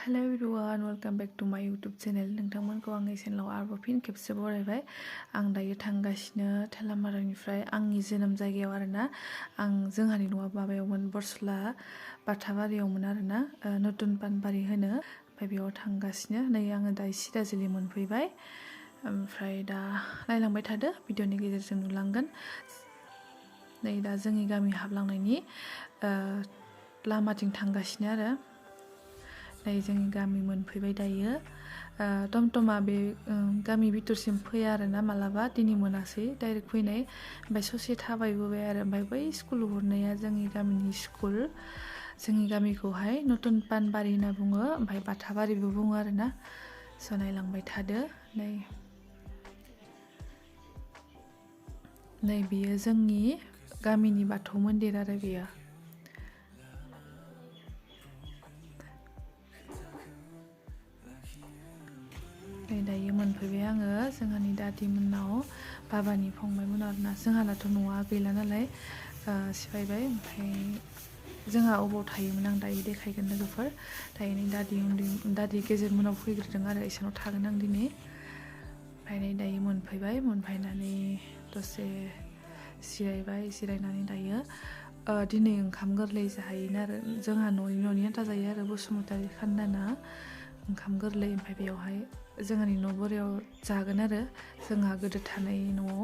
Hello everyone, welcome back to my YouTube channel. नोंथांमोनखौ आंनि चेनेलाव आरोबाव फिन खेबसे बरायबाय। आं दायो थांगासिनो थेलामारानिफ्राय आंनि जोनोम जायगायाव आरोना। जोंहानि न'आ माबायावमोन बरसला बाथाबारियावमोन आरोना, नतुन पानबारि होनो। ओमफ्राय बेयाव थांगासिनो। नै आङो दा सिराजुलि मोनफैबाय। ओमफ्राय दा नायलांबाय थादो, भिडिअनि गेजेरजों नुलांगोन। नै दा जोंनि गामि हाबलांनायनि लामाथिं थांगासिनो आरो। नै जोंनि गामि मोनफैबाय दायो। टमटमा बे गामि भितरसिम फैया आरोना मालाबा, दिनै मोनासै डाइरेक्ट फैनाय। ओमफ्राय ससे थाबायबोबाय आरो। ओमफ्राय बै स्कुल हरनाया जोंनि गामिनि स्कुल। जोंनि गामिखौहाय नतुन पानबारि होनना बुङो, ओमफ्राय बाथाबारिबो बुङो आरोना। स' नायलांबाय थादो। नै बेयो जोंनि गामिनि बाथौ मन्दिर आरो बेयो। नै दायो मोनफैबाय आङो जोंहानि दादिमोननाव, बाबानि फंबायमोन आरोना। जोंहानाथ' न'आ गैला नालाय सिफायबाय। ओमफ्राय जोंहा अबाव थायोमोन आं दायो देखायगोन लोगोफोर। दायो नै दादि गेजेरमोनाव फैग्रोदों आरो, इसोरनाव थागोन आं दिनै। ओमफ्राय नै दायो मोनफैबाय, मोनफैनानै दसे जिरायबाय, जिरायनानै दायो दिनै ओंखाम गोरलै जाहैगोन आरो। जोंहा न'नि आन्था जायो आरो, बसुमतारी खान्दाना ओंखाम गोरलै। ओमफ्राय बेयावहाय जोंहानि न' बोरायाव जागोन आरो। जोंहा गोदो थानाय न'आव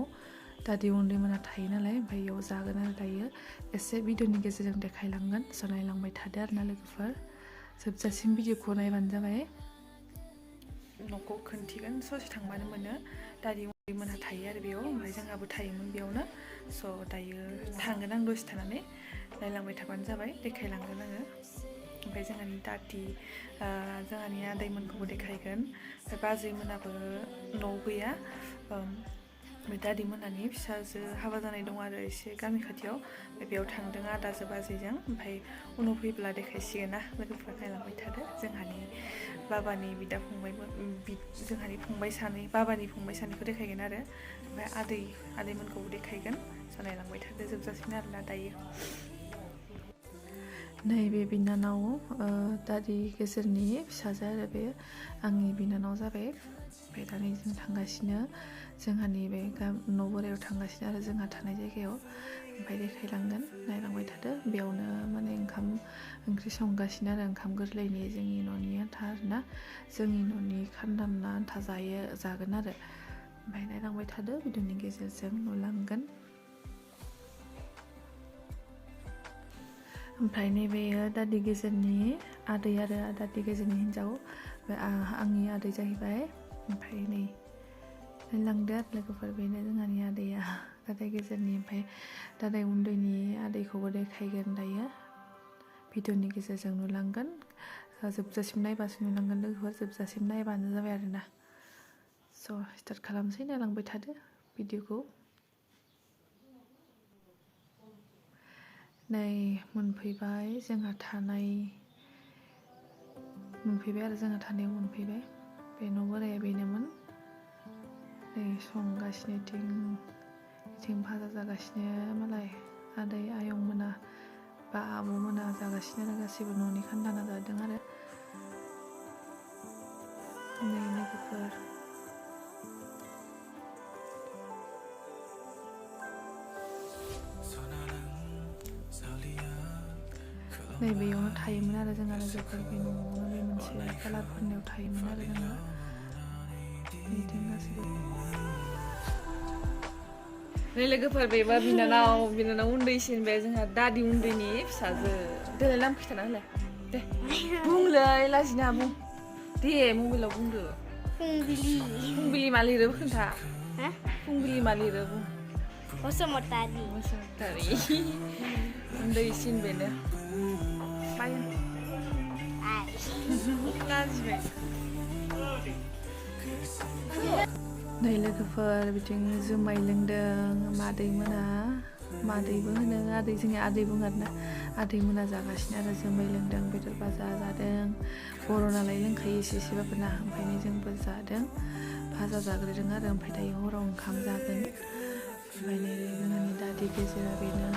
दादि उन्दैमोना थायो नालाय, ओमफ्राय बेयाव जागोन आरो। दायो एसे भिडिअनि गेजेरजों देखायलांगोन। स' नायलांबाय थादो आरोना लोगोफोर। जोबजासिम भिडिअखौ नायबानो जाबाय। न'खौ खोन्थिगोन, ससे थांबानो मोनो। दादि उन्दैमोनहा थायो आरो बेयाव, ओमफ्राय जोंहाबो थायोमोन बेयावनो। स' दायो थांगोन आं दसे थानानै, नायलांबाय थाबानो जाबाय, देखायलांगोन आङो। ओमफ्राय जोंहानि दादि, जोंहानि आदैमोनखौबो देखायगोन। ओमफ्राय बाजैमोनाबो न'आव गैया। ओमफ्राय दादि मोनानि फिसाजो हाबा जानाय दं आरो एसे गामि खाथियाव। ओमफ्राय बेयाव थांदों आदाजों बाजैजों। ओमफ्राय उनाव फैब्ला देखायसिगोन ना लोगोफोर, नायलांबाय थादो। जोंहानि बाबानि बिदा फंबायमोन, जोंहानि फंबाय सानै, बाबानि फंबाय सानैखौ देखायगोन आरो। ओमफ्राय आदैमोनखौबो देखायगोन। स' नायलांबाय थादो, जोबजासिम आरोना दायो। नैबे बिनानाव दादि गेजेरनि फिसाजो आरो बे आंनि बिनानाव जाबाय। ओमफ्राय दा नै जों थांगासिनो जोंहानि बे न' बोरायाव थांगासिनो आरो, जोंहा थानाय जायगायाव। ओमफ्राय देखायलांगोन, नायलांबाय थादो। बेयावनो माने ओंखाम ओंख्रि संगासिनो आरो, ओंखाम गोरलैनि जोंनि न'नि आन्था आरोना। जोंनि न'नि खान्दाना आन्था जागोन आरो। ओमफ्राय नायलांबाय थादो, भिडिअनि गेजेरजों नुलांगोन। ओमफ्राय नैबेयो दादि गेजेरनि आदै आरो, दादि गेजेरनि हिन्जाव। आंनि आदै जाहैबाय। ओमफ्राय नै नायलांदो आरो लोगोफोर, बेनो जोंहानि आदैया, दादाय गेजेरनि। ओमफ्राय दादाय उन्दैनि आदैखौबो देखायगोन दायो, भिडिअनि गेजेरजों नुलांगोन। जोबजासिम नायबासो नुलांगोन लोगोफोर, जोबजासिम नायबानो जाबाय आरोना। स' स्टार्ट खालामसै, नायलांबाय थादो भिडिअखौ। नै मोनफैबाय जोंहा आरो जोंहा थानायाव मोनफैबाय। बे न' बोराया बेनोमोन। नै संगासिनो, इथिं भाजा जागासिनो मालाय आदै आयं मोना बा आब' मोना जागासिनो आरो, गासैबो न'नि खान्दाना जादों आरो। नै लोगोफोर, नै बेयावनो थायोमोन आरो जोंहा लोगोफोर, बे न'आवनो, बे मोनसे कालार फोननायाव थायोमोन आरो जोङो। बिदिनो गासैबो। नै लोगोफोर, बेबा बिनानाव उन्दैसिन, बे जोंहा दादि उन्दैनि फिसाजो। देलाय नाम खिथाना होलाय दे, बुंलै लाजिना बुं दे, मबाइलाव बुंदो। फुंबिलि मा लिरो खोन्था। फुंबिलि मा लिरो बुं। बसुमतारी। उन्दैसिन बेनो। लाजिबाय। नै लोगोफोर, बिथिं जुमाय लोंदों मादैबो होनो, जोंनि आदै बुङो आरोना। आदैमोना जागासिनो आरो, जुमाय लोंदों, बेदर भाजा जादों। बर' नालाय लोंखायो एसे एसेबाबो ना। ओमफ्राय जोंबो जादों, भाजा जाग्रोदों आरो। ओमफ्राय दायो हराव ओंखाम जागोन। ओमफ्राय नै जोंहानि दादि गेजेरा बेनो।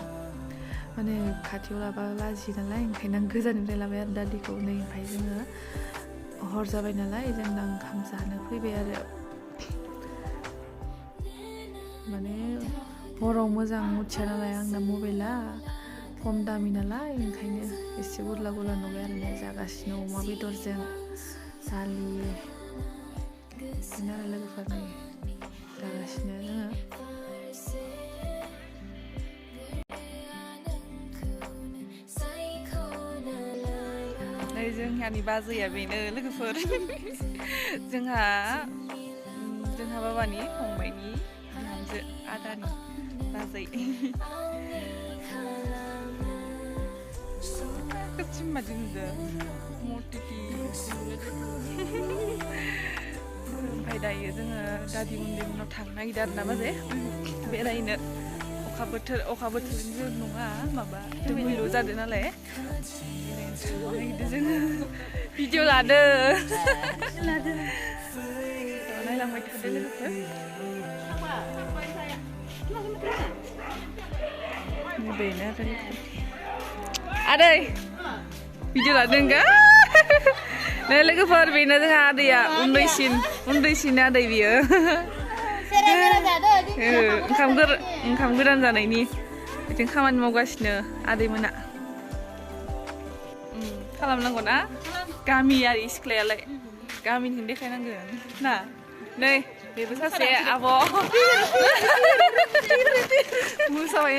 माने खाथियाव लाबा लाजियो नालाय, ओंखायनो आं गोजाननिफ्राय लाबाय आरो दादिखौ। नै ओमफ्राय जोङो हर जाबाय नालाय जों दा ओंखाम जानो फैबाय आरो माने हराव मोजां मुथिया नालाय आंना मबाइला खम दामि नालाय ओंखायनो एसे गुरला गुरला नुबाय आरो ने जागासिनो अमा बेदरजों दालि बिदिनो आरो लोगोफोरनि जागासिनो जोङो जोंहानि बाजैया बेनो लोगोफोर जोंहा बाबानि फंबायनि बिहामजो आदानि बाजै kecil macam tu, murti. Sampai daya जोङो दादि उन्दैमोनाव थांनो नागिरदों आरो ना माजे बेरायनो अखा बोथोरनि नङा माबा दोमैलु जादों नालाय बेरायनो जोङो भिडिअ लादो नायलांबाय थादो लोगोफोर बेनो आरो आदै भिडिअ लादों गा नै लोगोफोर बेनो जोंहा आदैया उन्दैसिन आदै बियो ओंखाम गोदान जानायनि बिथिं खामानि मावगासिनो आदै मोना खालामनांगौ ना गामियारि सिख्लायालाय गामिनिखौ देखायनांगोन ना नै बेबो सासे आब' मोसाबाय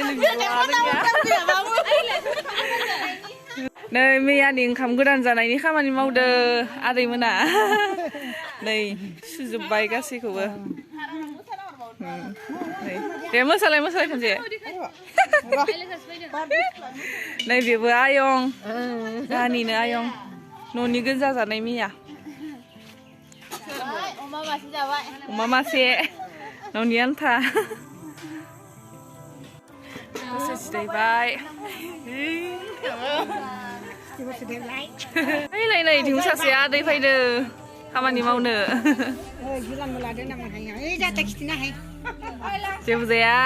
नै मैयानि ओंखाम गोदान जानायनि खामानि मावदो आदै मोना नै सुजोबबाय गासैखौबो दे मोसालाय खनसे नै बेबो आयं जाहानिनो आयं न'नि गोजा जानाय मैया अमा मासे न'नि आन्था दसे जिरायबाय फैलाय नै दिहुन सासे आदै फैदो खामानि मावनो जेबो जाया